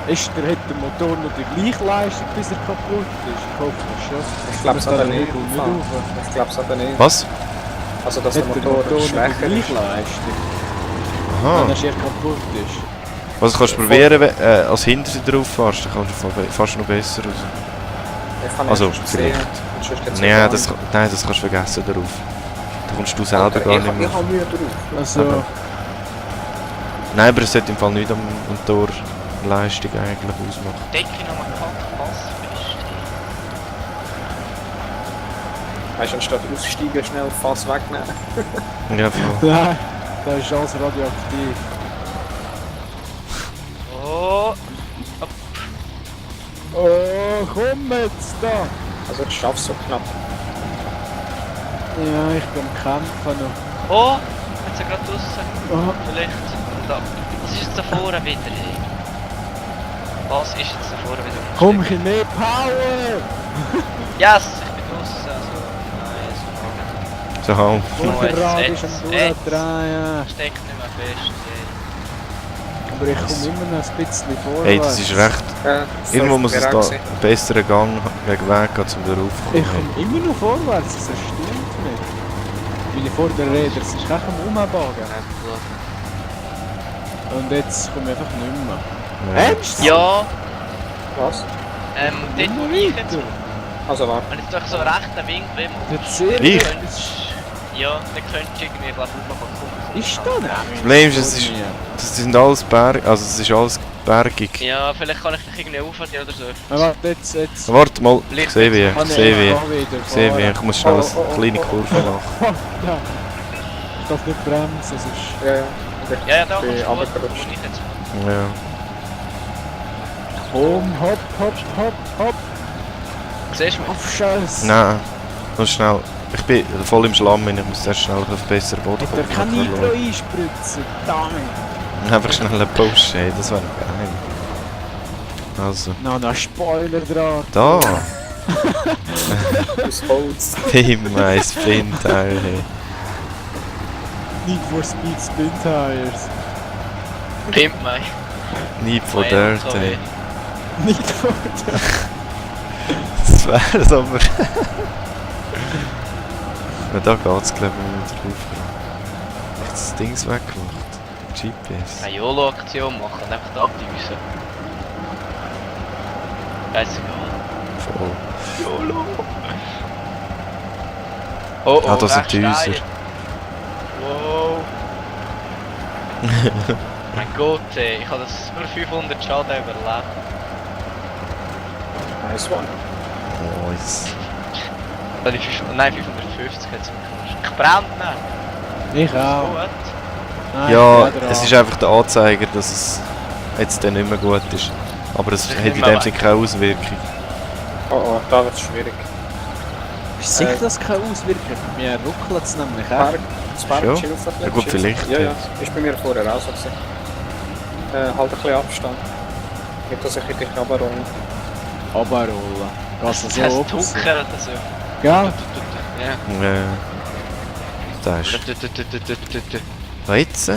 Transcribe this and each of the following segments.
Hat der Motor noch die gleiche Leistung, bis er kaputt ist? Ich hoffe das schon. Ich glaube es aber nicht. Rauf. Ich glaube es aber nicht. Was? Also dass der Hat der Motor Motor noch die schwächer gleiche ist. Leistung, Aha. wenn er kaputt ist? Was kannst du probieren, wenn als Hinterste drauf fährst, dann kommst du fast noch besser raus. Ich kann Also, nicht gesehen. vielleicht. Und sonst jetzt Nein, gar das kannst du vergessen darauf. Da kommst du selber Alter, gar nicht mehr. Ich habe Mühe drauf. Also, Aber- Nein, aber es sollte im Fall nicht am Motorleistung eigentlich ausmachen. Decke nochmal Pass fest. Weißt du, anstatt aussteigen, schnell Fass wegnehmen. Ja, voll. nein, das ist alles radioaktiv. Oh, Oh, komm jetzt da! Also das schaffst du so knapp. Ja, ich bin am Kämpfen noch. oh, jetzt er gerade draussen. Oh, Vielleicht. Da. Was ist jetzt da vorne wieder? Hey? Was ist jetzt da vorne wieder? komm, ein bisschen mehr Power! Yes, ich bin draussen. Also, nice. So halb. Oh, Und der Rad jetzt, ist am jetzt. Durchdrehen. Steckt nicht mehr fest. Hey. Aber ich komme immer noch ein bisschen vorwärts. Hey, das ist recht. Irgendwo muss es da gewesen. einen besseren Gang gegen Weg gehen, um da raufzukommen. Ich komme immer noch vorwärts, das stimmt nicht. Meine Vorderräder sind echt am Umbagen. Und jetzt komme ich einfach nicht mehr. Ja. Ernst? Ja, Was? dort wo ich jetzt... Also warte. Wenn jetzt doch so einen rechten Winkel immer... Der Zirkel Ich? Ja, dann könntest du irgendwie, glaube ich, noch ist da nicht. Das Problem ist, das sind alles Berge, also es ist alles bergig. Ja, vielleicht kann ich dich irgendwie aufhören oder so. Aber jetzt... Warte mal, ich Vielleicht sehe wie, kann ich sehe wie, auch wieder ich sehe wie, ich muss schnell Oh, oh, eine oh, kleine oh, Kurve machen. Ja. Ich darf nicht bremsen, sonst... Ja, ja. Ja, ja, da bin kommst du gut, runtergerutscht. wo ich jetzt... Ja. Komm, hopp, hopp, hopp, hopp. Siehst du mich? Auf Scheiße. Nein, nur schnell. Ich bin voll im Schlamm, ich muss erst schnell auf besseren Boden Ich darf kein kommen. Nitro einspritzen, damit. Einfach schnell einen Post, ey, das wäre geil. Also, Noch Spoiler dran. da! Aus Holz. Team Ice Spin-Teil, hey. Need for Speed Spin Tires. Pimp mich. Need for Mein Dirt, LKW. ey. Need for Das wär's aber. Na, da geht's, glaube ich, wieder drauf. Echt das Ding weggemacht. GPS. Eine YOLO-Aktion machen, einfach da abdüsen. Scheißegal. Voll. YOLO! Oh, oh, Ah, da sind rechts die Häuser. steil. Wow. Mein Gott, ey, ich habe das nur 500 Schaden überlebt. Nice one. Nice. Nein, 550 hat es gekostet. Ich brenne nicht. Ich auch. Gut. Nein, Ja, ich bin dran. es ist einfach der Anzeiger, dass es jetzt dann nicht mehr gut ist. Aber es Das ist hat nicht in mehr dem Sinne keine Auswirkung. Oh oh, da wird es schwierig. Ist sicher, dass es keine Auswirkung hat? Mir ruckelt es nämlich auch. Berg, das Berg Schon? chillt ein bisschen. Ja gut, chillt. vielleicht. Ja, ja. Ist bei mir vorher auch so gewesen. Halt ein bisschen Abstand. Nicht, dass ich in dich runterrolle. Runterrollen. Geht es Das so heißt oben? Tucker oder so. Gell? Ja. Ja. Da ist. Was jetzt?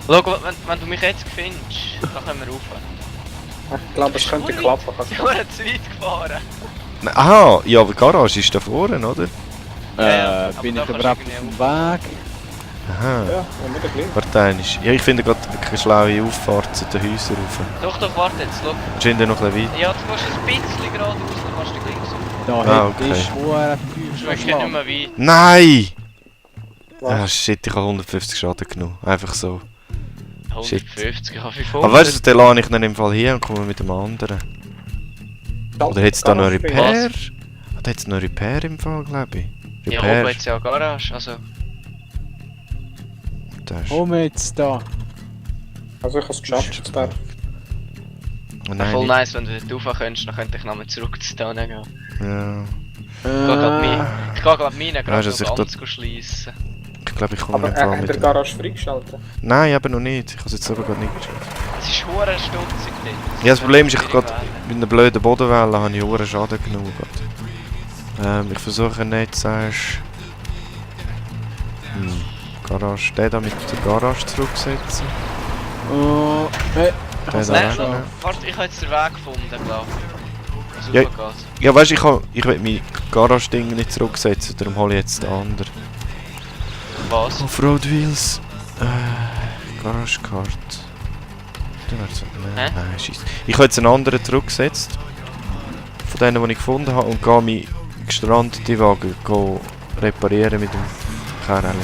Schau, wenn du mich jetzt findest, dann können wir rauf. Ich glaube, es könnte klappen. Sie waren zu weit gefahren. Aha, ja, aber die Garage ist da vorne, oder? Ja, aber Bin da ich kannst aber du auf irgendwie dem Weg? Aha. Ja, wenn wir da bleiben. Warte einmal. Ja, ich finde gerade keine schlaue Auffahrt zu den Häusern rauf. Doch, warte jetzt, schau. Scheint ja noch ein bisschen weit. Ja, du gehst ein bisschen geradeaus, dann kannst du links rauf. Da Ah, hinten okay. ist verdammt Du tief schmeckst ja nicht mehr weit. Nein! Was? Ah shit, ich habe 150 Schaden genommen. Einfach so. Shit. 150, ich habe 500. Aber weißt du, den lade ich dann im Fall hier und komme mit dem anderen. Oder hat es da noch Garage Repair? Ah, da hat es noch Repair im Fall, glaube ich. Ja, Repair. oben jetzt ja eine Garage, also... Da ist... Komm jetzt da. Also ich habe es geschafft, das Berg. Oh, Nein, voll nicht. nice, wenn du dort rauf könntest, dann könnte ich nochmal zurück zu Tonnen gehen. Ja. Ich kann gerade meine gerade Weißt du, noch dass ich ganz schliessen. Ich glaube, ich komme Aber im Fall hat mit der dem... Garage freigeschaltet? Nein, eben noch nicht. Ich habe es jetzt sogar gerade nicht geschafft. Es ist hure stutzig dort. Ja, das Problem ist, ich kann gerade mit einer blöden Bodenwelle habe ich hohen Schaden genommen. Ich versuche nicht, sagst Garage, den da mit der Garage zurücksetzen. Oh, hey. Den da Nein, wegnehmen. warte, ich habe jetzt den Weg gefunden, glaube ich. Was Ja. raufgeht. Ja, weißt du, ich will mein Garage-Ding nicht zurücksetzen, darum hole ich jetzt den anderen. Was? Offroad Wheels. Garage-Card. Hä? Nein, scheiße. Ich habe jetzt einen anderen zurückgesetzt. Von denen, die ich gefunden habe. Und gehe meinen gestrandeten Wagen reparieren mit dem Karren.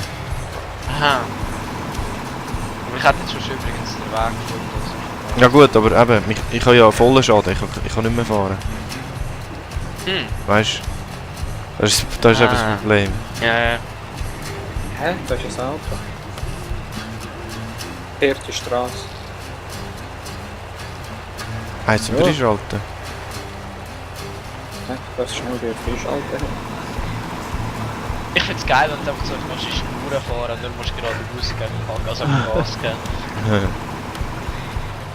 Aha. Aber ich hätte jetzt schon übrigens den Weg gefunden. Ja gut, aber eben, ich habe ja einen vollen Schaden. Ich kann nicht mehr fahren. Hm. Weißt du? Das ist eben das Problem. Ja, ja. Hä? Das ist ein Auto. Vierte Straße. Eins zum Ja. Freischalten. Hä? Das ist schnell wieder Freischalten. Ich finde es geil, wenn du einfach so auf die Spuren fahren und dann musst du gerade rausgehen, also Gas geben.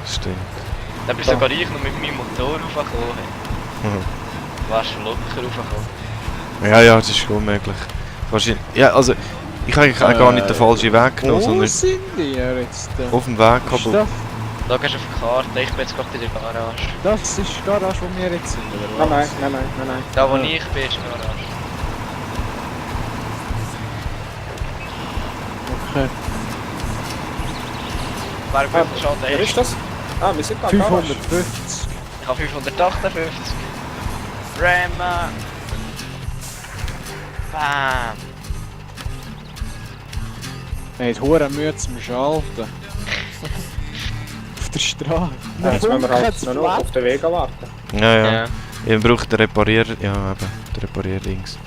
Stimmt. Dann bist du sogar ich noch mit meinem Motor raufgekommen. Mhm. Du wärst schon locker raufgekommen. Ja, das ist unmöglich. Wahrscheinlich. Ja, also ich habe eigentlich auch gar nicht den falschen Weg genommen, Wo sondern sind die jetzt? auf dem Weg. Ist Aber Da gehst du auf die Karte, ich bin jetzt gerade in der Garage. das ist die Garage, wo wir jetzt sind, oder Nein, was? nein. Da wo ich bin, ist die Garage. Okay. Wer wie viel Schaden Wer hast ist das? Ah, wir sind beim Garage. 550. Ich habe 558. Rama. Bam. Wir haben hohe Mühe zum Schalten. Auf der Straße. Ja, jetzt müssen wir halt noch auf den Weg warten. ja. Ich brauche den Reparierer. Ja, eben. Den Repariererdings.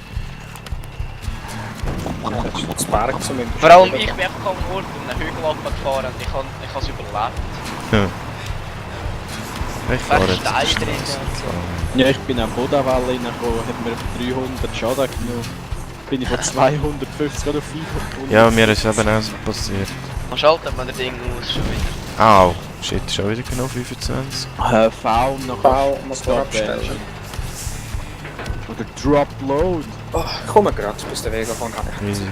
Das ist das Berg zumindest. Vor allem ich bin einfach am Ort um einen Hügel runtergefahren und ich habe es überlebt. Ja. Ich fahre Wer jetzt. ist Stein drin? Ja, ich bin am Bodenwelle reingekommen, hat mir 300 Schaden genommen. Bin ich von 250 gerade auf 500. Ja, mir ist eben auch so passiert. Man schaltet man das Ding aus schon wieder. Au! Shit, schon wieder genau 25. V nach Bau muss Stop abstellen. Engine. Oder Drop Load. Oh, ich komme gerade, bis der Weg anfangen hat. Easy.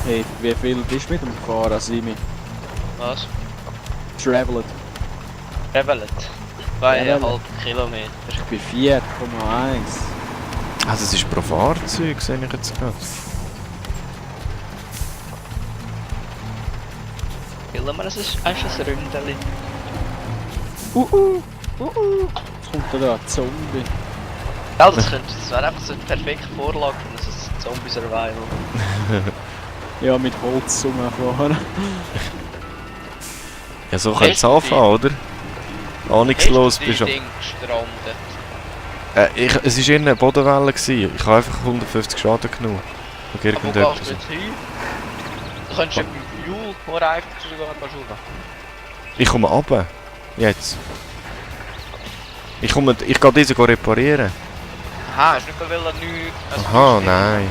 Hey, wie viel bist du mit dem gefahren, Simi? Was? Traveled. Revelet. 2,5 Kilometer. Ich bin 4,1. Also es ist pro Fahrzeug, sehe ich jetzt gerade. Killen wir, es ist einfach ein Ründeli. Jetzt kommt da ein Zombie. Ja, das wäre einfach so eine perfekte Vorlage für ein Zombie-Survival. Ja, mit Holz rumfahren. Ja, so könnte es anfangen, oder? Ahnungslos bist du. Ding gestrandet. Es war eher eine Bodenwelle. Gewesen. Ich habe einfach 150 Schaden genommen. Auf Aber wo irgendetwas. gehst du jetzt hin? Du könntest ja mit dem Jule nur einfach sogar schauen. Ich komme runter. Jetzt. Ich gehe diese reparieren. Aha, hast du nicht gewollt, nichts... Aha, nein.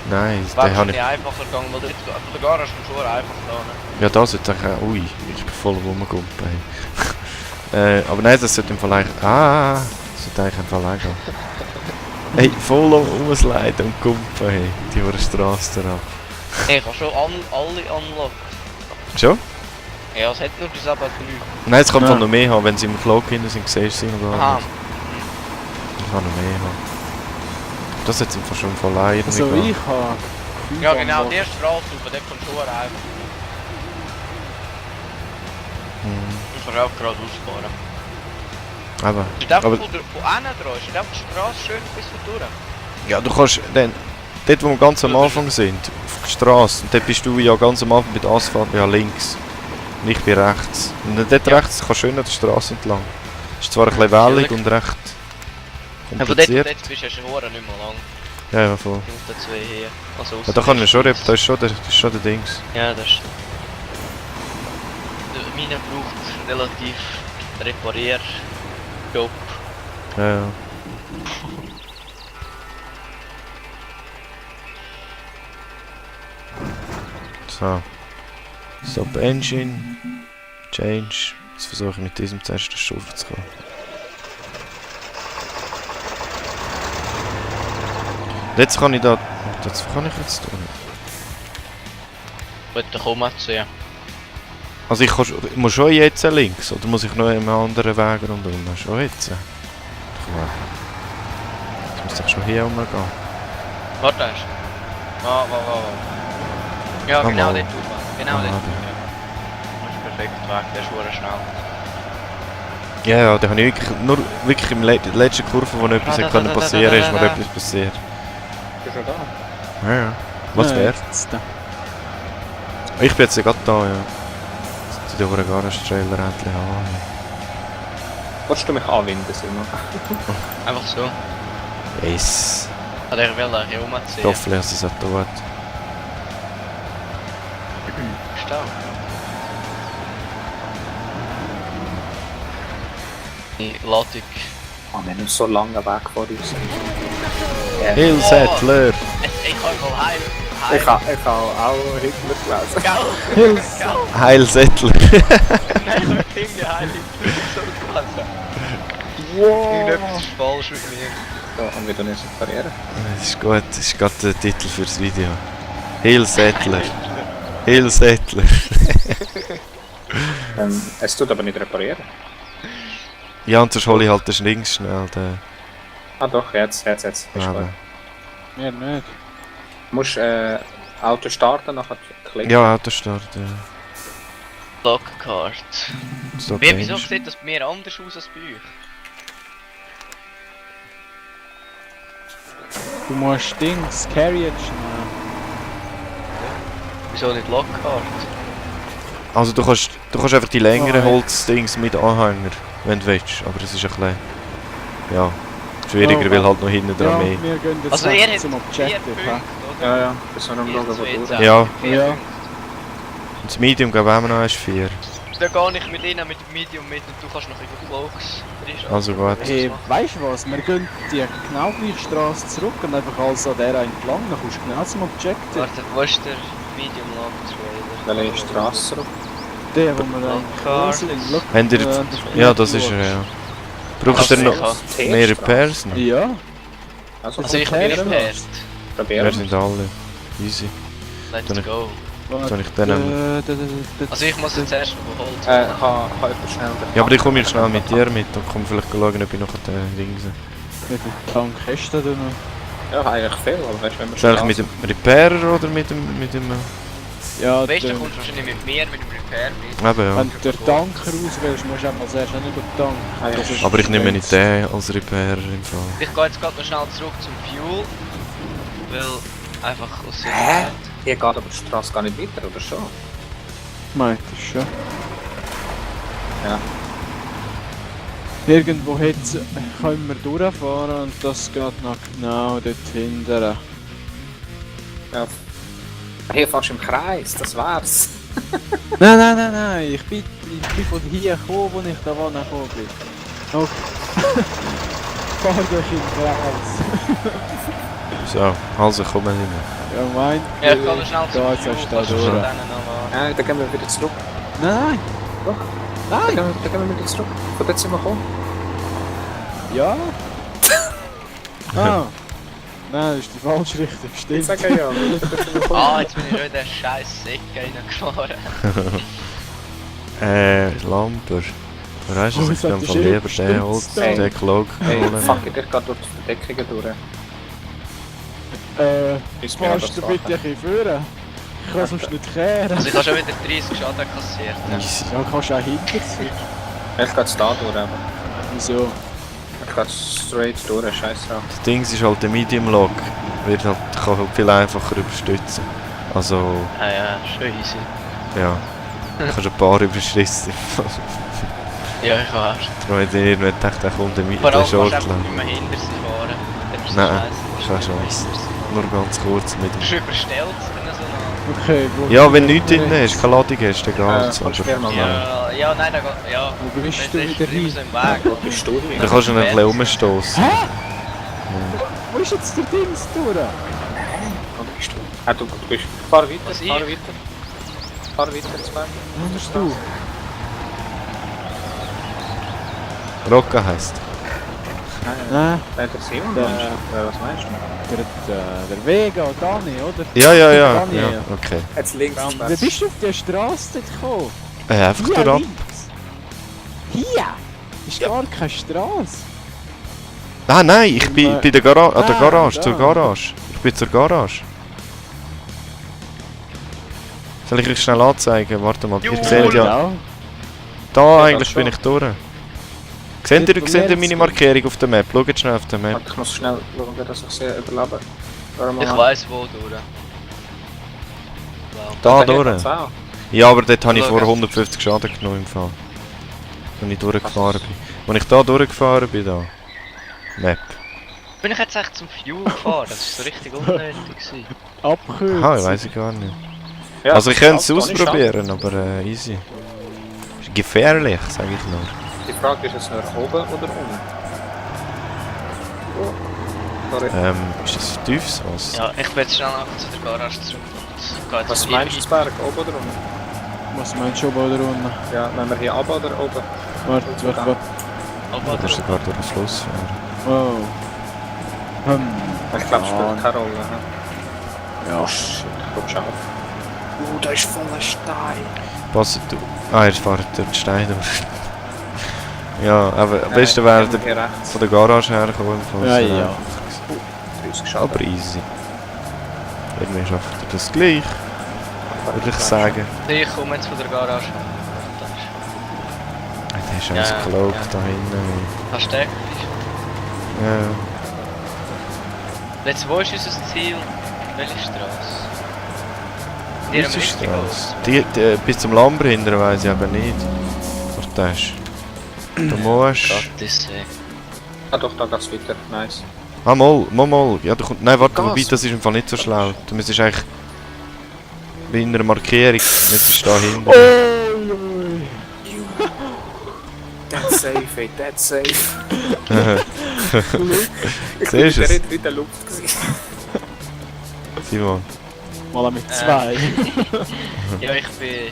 Nein, Wäre den habe ich... nicht einfacher gegangen, weil der Garage ist schon einfach da. Ne? Ja, das jetzt auch... Ui, ich bin voll rumgekumpelt. Aber nein, das sollte im Fall eigentlich... das sollte eigentlich im Fall auch gehen. Hey, voll umsliden und kumpen, hey. Die vor der Straße ab. Ich habe schon alle unlocken. Schon? Ja, es hat nur das aber genug. Nein, es kann Ja. von noch mehr haben, wenn sie im Cloak hinten sind, siehst du sie noch Aha. gar nicht. Ich kann noch mehr haben. Das jetzt im Fall schon voll irgendwie Also gehen. ich habe... Ja genau, die Straße, über der kannst du schon einfach. Du kannst auch gerade ausfahren. Aber, Ist einfach aber von innen dran, ist einfach die Straße schön bis durch. ja, du kannst dann, dort wo wir ganz am Anfang sind, auf der Straße, und dort bist du ja ganz am Anfang mit Asphalt, ja links. Und ich bin rechts. Und dann dort rechts kannst du schön an der Straße entlang. Ist zwar ein bisschen wellig und recht Ja, von dort kompliziert. bist du ja schon nicht mehr lang. Ja, voll. Die unter zwei hier. Also Ja, da kann man schon, das ist schon der Dings. Ja, das ist... Meine braucht relativ Reparierjob. Ja. So. Stop Engine. Change. Jetzt versuche ich mit diesem zuerst eine Stufe zu kommen. Jetzt kann ich da... Das kann ich jetzt tun. Gut, dann komm mal zu. Also ich muss schon jetzt links, oder muss ich noch einen anderen Weg rundherum? Schon jetzt? Klar. Jetzt muss ich schon hier rumgehen. Warte erst. Wow. Ja, Ah, genau mal. dort drüber. Genau Ah, dort da. drüber. Das ist perfekt weg, der ist verdammt schnell. Ja, da habe ich wirklich in der letzten Kurve, wo noch etwas Da, hätte da, passieren da, ist mir da. etwas passiert. Bist du schon da? Ja. Was Nein, wäre? jetzt da. Ich bin jetzt gerade da, ja. Jetzt die Garagenstrailer endlich an. Wolltest du mich anwinden, Simon? Einfach so. Yes. Hat er will hier rumziehen. Hoffentlich, dass es auch tut. Stau. Die Ladung. Oh, wir haben noch so lange Weg vor uns. Hillsettler! Ich kann mal heim. Ich habe auch Hitler gelesen. Gau. Heilsettler! Nein, irgendwie heim. So gelesen. Irgendetwas ist falsch mit mir. So, und wieder nicht reparieren. Das ist gut, das ist gerade der Titel fürs Video. Hillsettler! Hillsettler! Es tut aber nicht reparieren. Ja, und sonst hole ich halt den links schnell. Den Ah doch, jetzt. Ist gut. Eben. Mir nicht. Du musst Auto starten, nachher klicken. Ja, Autostart, ja. Lockhart. Stop Wieso change. sieht das bei mir anders aus als bei euch? Du musst Dings, Carriage nehmen. Wieso nicht Lockhart? Also du kannst einfach die längeren Oh, Holzdings mit Anhänger, wenn du willst. Aber es ist ein bisschen... Ja, schwieriger, Oh, weil halt noch hinten dran mehr. wir gehen jetzt Also weg ihr habt zum 4 Objective. Punkte, hä? oder? Ja, bis wir am Schauen, wo du durch. Ja. Ja. Und das Medium geben wir noch erst 4. Da gehe ich mit ihnen mit dem Medium mit und du kannst noch über Cloaks. Also gut. Hey, weißt du was? Wir gehen die genau gleiche Straße zurück und einfach alles an der entlang. Dann kommst du genau zum Objective. Warte, wo ist der Medium Lock Trailer? Welche Straße rum? Der, wo wir dann Lockhart. sind. Look, Habt ihr jetzt... Ja, das ist er, ja. Braucht ihr noch mehr Repairs noch? Ja. Also, Also ich bin repaired. probieren Wir sind alle. Easy. Let's Dann ich- go. Soll ich den nehmen? Also ich muss jetzt erst noch Holz. kann jemand schnell den Ja, aber ich komme jetzt schnell mit dir mit und komme vielleicht schauen, ob ich noch den Dings... Wie viel Tank hast du denn noch? Ja, eigentlich viel, aber weißt du, wenn wir Soll ich mit dem Repairer oder mit dem... Ja, Weißt du, der- du kommst wahrscheinlich mit mir, mit dem Repair mit. Eben, ja. wenn du den Tank auswählst, musst du einfach zuerst auch nicht den Tank. Ah, ja. Das ist Aber ich nehme jetzt- nicht den als Repairer im Fall. Ich gehe jetzt gerade noch schnell zurück zum Fuel. Weil einfach aus Hä? Hier geht aber die Straße gar nicht weiter, oder schon? Meint das schon. Ja. Irgendwo jetzt können wir durchfahren und das geht noch genau dort hinten. Ja. Hier fährst du im Kreis, das wär's. Nein, ich bin von hier gekommen, wo ich da gekommen bin. Oh. Fahr durch in den Kreis. So, also kommen wir nicht mehr. Ja, mein. Ja, ich gehe noch schnell zum Da, jetzt Fuel. hast du da kannst du durch. schon denen noch Ja, dann gehen wir wieder zurück. Nein! Doch. Nein! Dann gehen wir wieder zurück. Von dort sind wir gekommen. Ja! Ah! Nein, das ist die falsche Richtung, Ich stimmt. sage ja, von dort sind wir gekommen. Ah, jetzt bin ich schon in den scheiß Säck reingefahren. Lamper. Weißt du, Oh, ich das kann hat von die lieber Schild- den Holz, Hey. den Cloak Hey, holen. fuck it, ich gehe durch die Verdeckungen durch. Ist mir Kannst du aber bitte ein bisschen führen? Ich kann sonst nicht kehren. Also ich habe schon wieder 30 Schaden kassiert. Easy. Ja, kannst du auch hinter sich. Ich gehe jetzt da durch, aber. Wieso? Ich gehe straight durch, scheiße drauf. Das Ding ist halt der Medium Lock. Wird halt, kann halt viel einfacher überstützen. Also, Ah ja, schon easy. ja. Du kannst ein paar überschießen. Ja, ich weiß. Darum hätte ich irgendwann gedacht, der kommt mit Vor der allem kannst du einfach Shortline. nicht mehr hinter sie fahren. Das ist Nein, scheisse. keine Chance. Nur ganz kurz mit Du dem. bist überstellt dann so noch. Okay, wo Ja, wenn du nichts drin hast, keine Ladung hast, dann geht's. Kannst du Aber mir mal machen. Ja, nein, da geht. Ja. Wo bist Das du ist wieder immer rein? so im Weg. Wo bist du hin? dann kannst du ihn ein bisschen umstoßen. Hä? Wo ist jetzt der Dings durch? Wo bist du? Ah, du bist. Fahr weiter, Was fahr ich? weiter. Fahr weiter, zwei. Wo bist du? Rocca heisst. Nein, Der Simon, Der- was meinst du? der Vega, Dani, oder? Ja, ja, ja. Daniel. Ja, okay. Jetzt links. Wie bist du auf die Straße dort gekommen? Einfach Hier durchab. links. Hier! Ist gar keine Straße. Ah nein, ich bin bei der Garage, an der Ah, Garage, da. zur Garage. Ich bin zur Garage. Soll ich euch schnell anzeigen? Warte mal, ihr Juhu. seht ja... Ja. Da Ja, eigentlich schon. bin ich durch. Seht ihr Jetzt meine jetzt. Markierung auf der Map? Schaut schnell auf der Map. Warte, ich muss schnell schauen, dass ich sie überlebe. Ich weiss wo durch. Wow. Da geht durch. das auch. Ja, aber dort habe ich Schau, vor es- 150 Schaden genommen im Fall. Wenn ich durchgefahren bin. Als ich da durchgefahren bin, da. Map. Bin ich jetzt echt zum Fuel gefahren? Das war so richtig unnötig. gewesen. Abkürzen. Aha, ich weiß ich gar nicht. Ja, Also ich könnte es das kann ich ausprobieren, aber easy. Ist gefährlich, sage ich nur. schauen. Die Frage ist jetzt nur oben oder unten? Oh. Sorry. Ist das tiefes Wasser? Ja, ich bin jetzt schnell nachher zu der Garage zurück. Und gehe jetzt Was in meinst du, die- das Berg? Oben oder unten? Was meinst du, oben oder unten? Ja, wenn wir hier ab oder oben? Warte, warte, warte. Aber Oder sogar durch den Fluss fahren. Oh. Ich glaube, es spielt keine Rolle. Ja. Oh shit, komm schon auf. Da ist voller Stein. Passt du. Ah, ihr fahrt durch den Stein durch. Ja, aber am besten wäre der hier rechts. von der Garage herkommen. Ja, ja. 30 Schaden. Aber easy. Irgendwie schafft ihr das gleich, würde ich sagen. ich komme jetzt von der Garage. Der ist Ja, alles Cloak ja. da hinten. Hast du den? Ja. Jetzt, wo ist unser Ziel? Welche Straße? Die Unsere richtig Strasse. Die, bis zum Lamber hinten weiss ich aber nicht. Cortège. Du musst... Gottes Willen. Ah doch, da geht's weiter. Nice. Ah, mal. Ja, nein, warte, Gas. wobei, das ist im Fall nicht so schlau. Du müsstest eigentlich... Bei einer Markierung, nicht da hinten. That's safe, ey, that's safe. Ich Siehst du es? nicht in der Luft gewesen. Simon. Mal mit zwei. Ja, ich bin...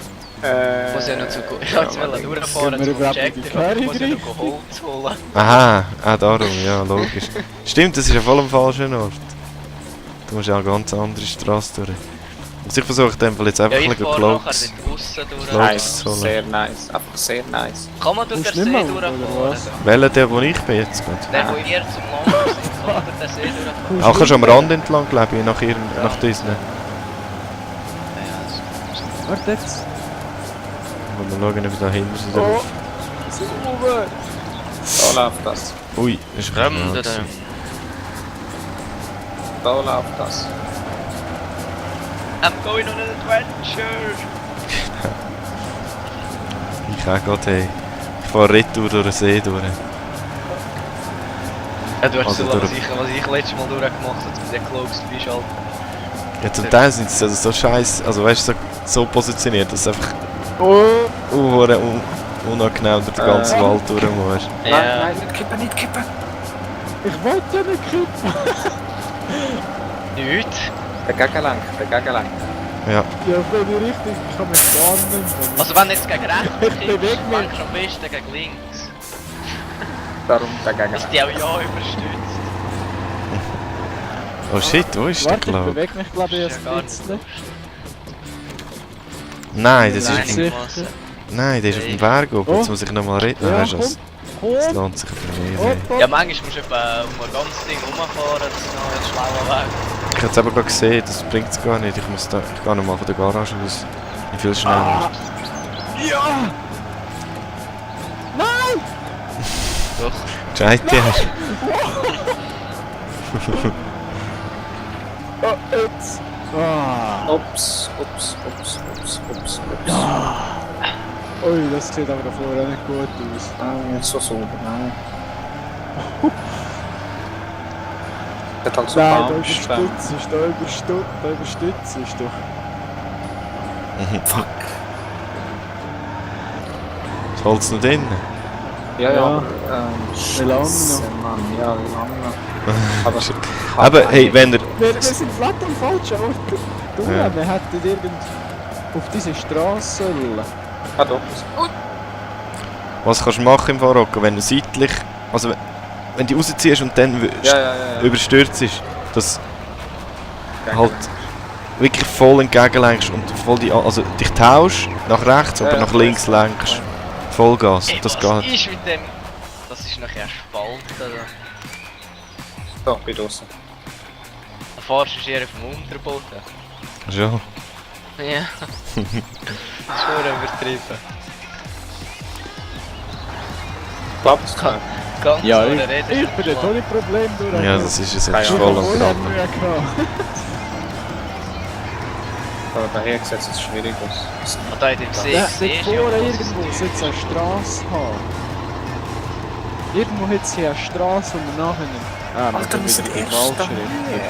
muss ja noch zu... Ich wollte jetzt durchfahren Können wir zum überhaupt Check, in die ich muss ja Quere noch Holz holen. Aha, darum, ja, logisch. Stimmt, das ist ja voll am falschen Ort. Du musst ja eine ganz andere Straße durch. Also ich versuche in dem Fall jetzt Ja, einfach ich ein bisschen fahre nachher Cloaks. dort draussen durch. Cloaks. Nice, zu holen. sehr nice. Einfach sehr nice. Kann man durch Musst den du See nicht mal, oder durchfahren? was? Welcher der, wo ich bin jetzt gerade? Der, wo ihr zum Land sind, kann man durch den See durchfahren? Auch kannst du am Rand entlang, glaube ich, nach Disney. Ja, das ist... Warte jetzt. Mal schauen, ob da hinten sind. Oh. Sauber. Da läuft das. Ui, das ist ein bisschen Fremde schnell da. gewesen. Da läuft das. I'm going on an adventure! Ich auch gerade, hey. Ich fahre retour durch den See durch. Ja, du hast Also so, durch- was ich letztes Mal durchgemacht habe, mit den Cloaks freischalten. Ja, zum Teil sind sie also so scheiße, also weißt du, so positioniert, dass du einfach Oh. unangenehm durch den ganzen Wald durch musst. Ja, nicht kippen, nicht kippen. Ich wollte ja nicht kippen. nichts. Der Gegenlenk, der Gegenlenk. Ja, Ja, wenn ich richtig, ich kann mich gar nicht. Also wenn du jetzt gegen rechts Ich bewege kippst, mich. fängst du am besten gegen links. Darum der Dass Gegenlenk. die auch ja überstützt. oh shit, wo ist der Warte, ich Cloak? bewege mich glaube ich Das ist ja gar ein nicht bisschen. Nein, das Nein, ist, sicher. nein, der ist auf dem Berg oben, jetzt Oh. muss ich nochmal reden. Ja, Weißt du was? Das Komm. lohnt sich aber nicht. Hopp, Hey. hopp. Ja, manchmal musst du etwa um ein ganzes Ding rumfahren, das ist noch ein schlauer Weg. Ich habe es eben gerade gesehen, das bringt es gar nicht. Ich gehe nochmal von der Garage aus. Ich viel schneller. Ah. Ja. Nein. Doch. Gescheit, ja. Oh, jetzt. Ah. Ups, ups, ups, ups, ups, ups. Ui, das sieht aber davor auch nicht gut aus. Ah, nicht so sauber, nein. Der hat halt so Nein, da Baumstämme. überstützt, da überstützt du. Fuck. Das Holz noch drin. Ja, ja, Ja. aber Wie lange Scheisse, noch? Mann, ja, wie lange noch? Aber, Aber hey, wenn ihr... Wir sind flat am falschen Ort. Du, Ja. wir hätten irgend auf diese Straße sollen. Ah doch, Was kannst du machen im Fahrrad, wenn du seitlich... Also wenn du rausziehst und dann ja, ja, ja. überstürzt ist, dass halt... wirklich voll entgegenlenkst und voll also dich tauschst, nach rechts oder Ja, nach links lenkst. Vollgas, das was geht. ist mit dem... Das ist nachher Spalten. So, bin draußen. Da fahrst du eher vom Unterboden. Ja. Ja. Das ist schon übertrieben. Klappt es? Ka- Ganz Ja, ohne ich Reden. bin dort ohne Problem durch. Ja, das ist es Ja, jetzt ja. voll am Mühe Graben. gehabt. Aber daher sieht es schwierig aus. Und da in dem See Ja, siehst dort du ja, vorne was es irgendwo tut. sollte es eine Straße haben. Irgendwo hat es hier eine Straße und nachher... Ah, Alter, wir sind wieder erst falsch da Richtung. hier.